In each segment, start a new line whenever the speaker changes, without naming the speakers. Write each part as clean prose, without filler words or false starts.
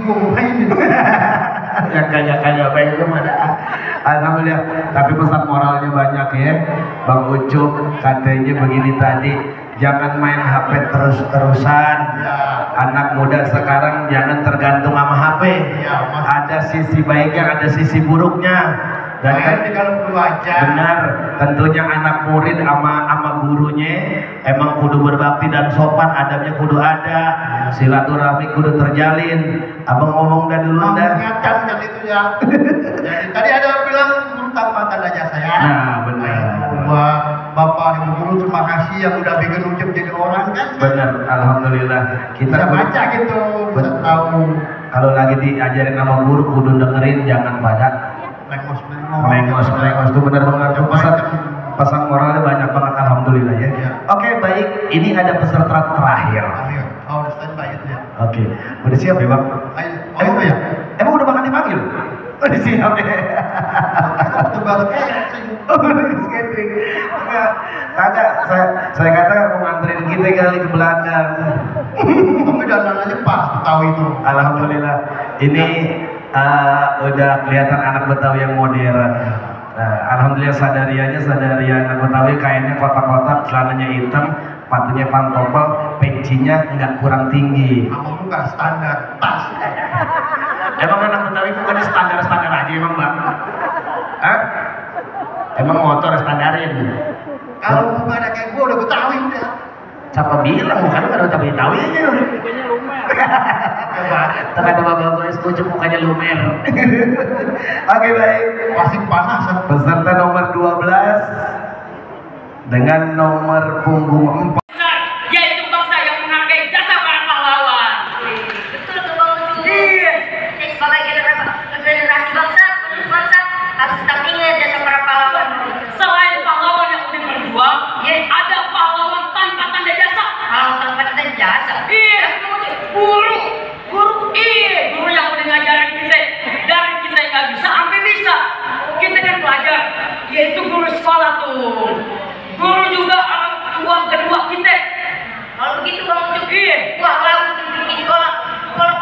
bingung ini.
Yang kagak baik itu ada. Alhamdulillah. Tapi pesan moralnya banyak ya. Bang Ucup katanya begini tadi, jangan main HP terus-terusan.
Ya.
Anak muda sekarang jangan tergantung sama HP.
Ya,
ada sisi baiknya, ada sisi buruknya. Dan
kalau perlu aja.
benar, tentunya anak murid sama gurunya emang kudu berbakti dan sopan, adabnya kudu ada, silaturahmi kudu terjalin. Abang ngomong dah dulu dah.
Ingatkan kan itu ya. Jadi, tadi ada yang bilang guru tanpa tanda jasa ya.
Nah benar.
Bapak Ibu guru terima kasih yang udah bikin Ucup jadi orang kan.
Benar, alhamdulillah. Kita
Bisa baca gitu, bisa tahu.
Kalau lagi diajarin sama guru kudu dengerin, jangan pada melengos itu benar banget. Pesan moralnya banyak banget, alhamdulillah ya.
Ya.
Oke, baik, ini ada peserta terakhir.
Ayo, udah standby ya.
Oke, udah siap ya bang?
Ayo ya.
Emang udah makan dipanggil? Udah siap ya?
Tebal
Skatering. Kagak, saya kata mau nganterin kita kali ke belakang.
Tapi dandanannya pas Betawi itu.
Alhamdulillah. Ini udah kelihatan anak Betawi yang modern. Alhamdulillah sadarianya anak Betawi, kainnya kotak-kotak, celananya hitam, sepatunya pantopel, pencinya nggak kurang tinggi.
Kamu bukan standar tas.
Emang anak Betawi bukan standar aja emang bang? Hah? Emang motor standarin?
Kalau bukan ada kayak gua udah Betawi udah.
Siapa bilang bukan udah Betawi aja? Kata bapak gue setuju mukanya lumer. Oke baik.
Masih panas.
Peserta nomor 12 dengan nomor punggung 4.
Yaitu bangsa yang menghargai jasa para pahlawan.
Betul tuh Bang Ucup.
Iya.
Jadi sebagai generasi bangsa, penerus bangsa harus tetap ingat jasa para pahlawan.
Selain pahlawan yang udah berjuang, ada pahlawan tanpa tanda jasa.
Pahlawan tanpa tanda jasa.
Iya. Guru yang udah ngajarin kita dari kita yang nggak bisa sampai bisa. Kita kan belajar, yaitu guru sekolah tuh. Guru juga orang tua kedua kita.
Kalau begitu Bang Ucup,
Iya.
gua lalu dibikin sekolah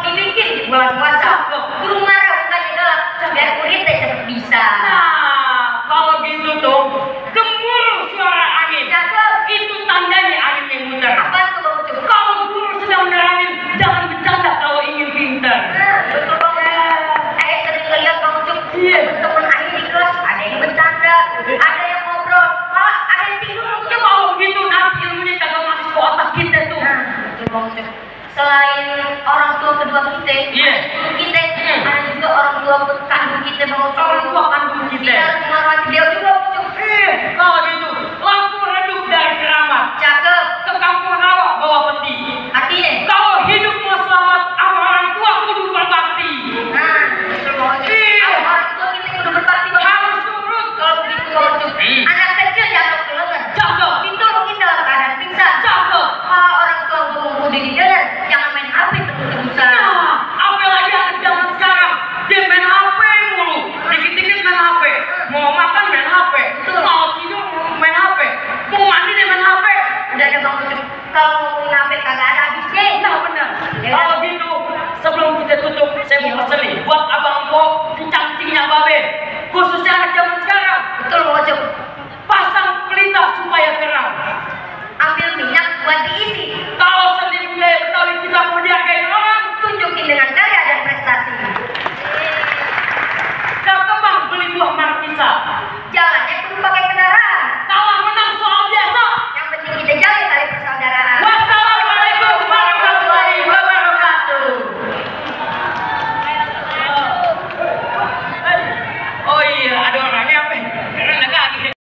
dibikin di bulan puasa. Guru marah bukannya galak, biar muridnya cepat bisa.
Nah, kalau gitu tuh, gemuruh suara angin.
Cakep.
Itu tandanya angin yang muter.
Apa tuh Bang Ucup?
Kalau guru sedang menerangin, jangan bercanda kalau ingin pintar.
Nah, betul banget. Sering ngeliat Bang Ucup,
Iya.
temen akhir di kelas ada yang bercanda, ada yang ngobrol, malah ada yang tidur Bang Ucup.
Kalau begitu nanti ilmunya kagak masuk ke otak kita tuh.
Nah, betul Bang Ucup. Selain orang tua kedua kita,
Iya.
guru kita, ada juga orang tua kandung kita Bang Ucup.
Orang tua kandung kita.
Kita harus menghormati dia juga Bang Ucup.
Kalau gitu, lampu redup dari keramat.
Cakep.
Ke kampung rawa bawa peti.
Artinya,
Kalau hidup mau selamat, sama orang tua kudu berbakti.
nah, betul Bang Ucup.
Iya.
Orang tua kita kudu berbakti Bang Ucup.
Harus turut.
Kalau begitu Bang Ucup, anak kecil jatuh ke lengan.
Cakep.
Ditolongin dalam keadaan pingsan.
Cakep.
Kalau orang tua ngomong kudu didengar, jangan main HP terus-terusan.
Nah, apalagi anak zaman sekarang, dia main HP mulu. Dikit-dikit main HP. Mau makan main HP. Mau tidur main HP. Mau mandi dia main HP.
Udah ada Bang Ucup, kalau ngomongin HP kagak ada habisnya.
Nah benar.
Ya.
Kalau gitu, sebelum kita tutup, saya mau pesen nih buat abang Po kencang-kencingnya babe. Khususnya anak zaman sekarang.
Betul Bang Ucup.
Pasang pelita supaya terang.
Ambil minyak buat diisi.
Kalau seni budaya Betawi kita mau dihargai orang,
Tunjukin dengan karya dan prestasi.
ke kembang beli buah markisa.